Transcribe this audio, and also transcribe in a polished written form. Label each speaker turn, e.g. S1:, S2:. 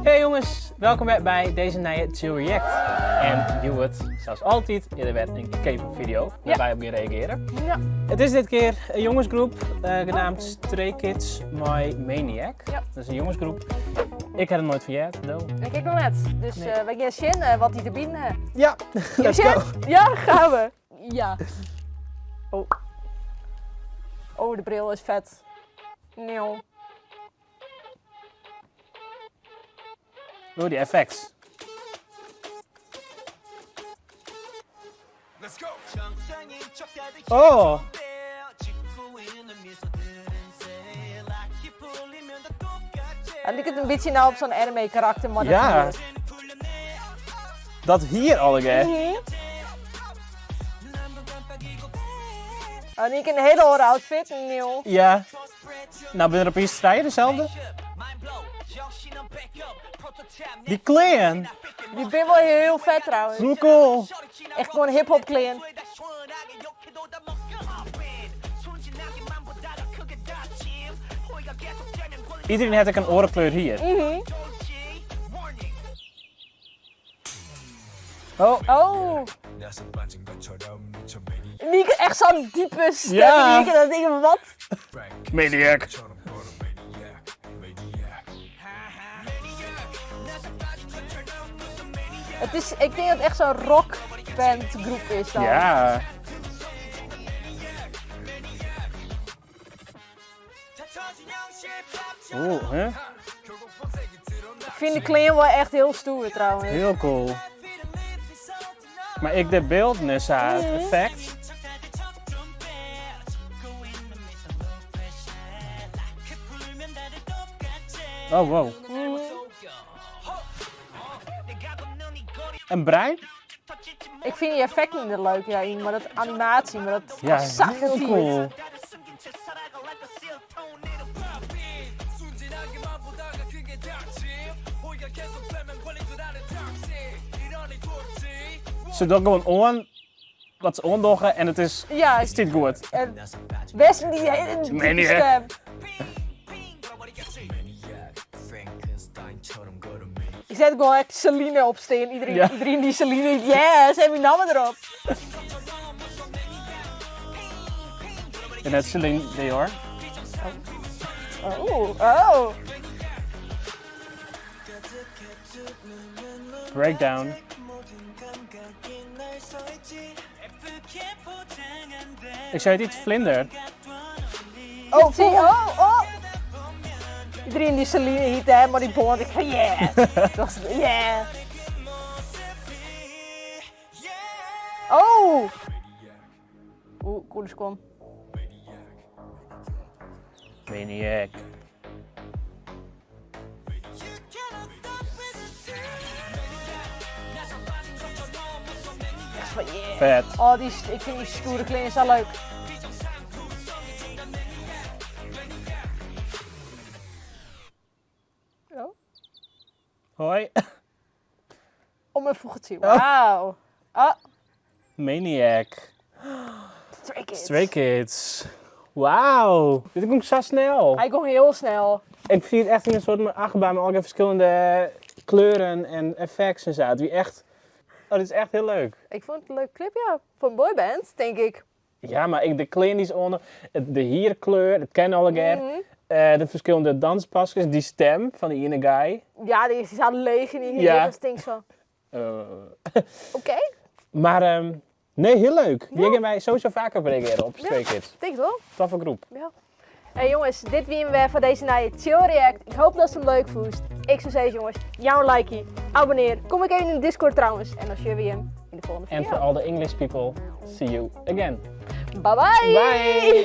S1: Hey jonges, welkom wer by dizze nije Chill React. En hjoed, sa as altyd, is der wer in K-pop video wêr't wy op gean reagearjen.
S2: Ja.
S1: It is dit kear in jongesgroep, genaamd Stray Kids mei Maniac.
S2: Ja.
S1: Dat is in jongesgroep. Ik ha der noait fan heard, do.
S2: Ik ek noch net. Dus
S1: Nee.
S2: wy gean sjen wat dy derby ha.
S1: Ja, let's go.
S2: Ja, gaan we. Ja. Oh. Oh, de bril is fet. Nieuw.
S1: Oh, die FX. Oh!
S2: Het liket in bytsje no op sa'n anime karakter, mar dat
S1: Ja.
S2: hier.
S1: Dat hier allegear.
S2: Oh, en ik in een hele oare outfit, nieuw.
S1: Ja. Nou, binne der opiens trije deselde? Die klean!
S2: Die binne wol hiel fet trouwens.
S1: Hoe cool!
S2: Echt gewoan hip-hop klean.
S1: Iedereen hat ek in oare kleur hier. Oh.
S2: Oh. Nieke, echt zo'n diepe stem.
S1: Ja.
S2: Nieke, dat ik wat?
S1: Maniac.
S2: Het is, ik denk dat het echt zo'n rockbandgroep is dan.
S1: Ja. Oeh, hè?
S2: Ik vind de klean wel echt heel stoer trouwens.
S1: Heel cool. Mar ek de bylden en sa, it effekt. Oh, wow. In brein?
S2: Ik vind die effecten net leuk, ja, mar dat animatie, mar dat
S1: Ja,
S2: sa
S1: heel cool. Se dogge gewoan oan wat se oandogge en it is,
S2: Ja,
S1: it stiet goed.
S2: En best die hele diepe
S1: Maniac.
S2: stem. Ik zet gewoon echt Celine op steen. Iedereen,
S1: Ja.
S2: iedereen die Celine, yeah, zet mijn naam erop.
S1: En net Celine Dion.
S2: Oh, oh.
S1: Breakdown. Ik sei it Vlinder.
S2: Oh, zie, oh, oh. Iedereen die Celine hiet, hè, mar die bond, ik van yeah. Dat was, yeah. Oh! Oeh, coole skuon.
S1: Maniac.
S2: Echt van yeah.
S1: Fet.
S2: Oh, die, ik vind die stoere klean sa leuk. Oh.
S1: Hoi.
S2: Om een vogeltje. Wauw. Oh.
S1: Maniac.
S2: Stray Kids.
S1: Stray Kids. Wauw. Dit komt zo snel.
S2: Hij komt heel snel.
S1: Ik zie het echt in een soort achtbaan met allerlei verschillende kleuren en effects en zo. Het is echt, oh, dit is echt heel leuk.
S2: Ik vond het een leuk clip, ja. Voor een boyband, denk ik.
S1: Ja, maar ik, de klean die is onder, de hierkleur, dat kennen alle mm de verschillende danspaskes, die stem van die ene guy.
S2: Ja, die staat leeg in die hier.
S1: Ja.
S2: Dat stinkt zo. Oké.
S1: Maar nee, heel leuk. Die gaan wij sowieso vaker op reageren op Stray Kids.
S2: Denk wel.
S1: Toffe groep.
S2: Ja. Hey jongens, dit wienen we voor deze nije Chill React. Ik hoop dat ze hem leuk voest. Ik zou zeggen jongens, jou een likeie, abonneer. Kom ik even in de Discord trouwens. En dan zien we je in de volgende
S1: And
S2: video.
S1: for all the English people, see you again.
S2: Bye bye!
S1: Bye!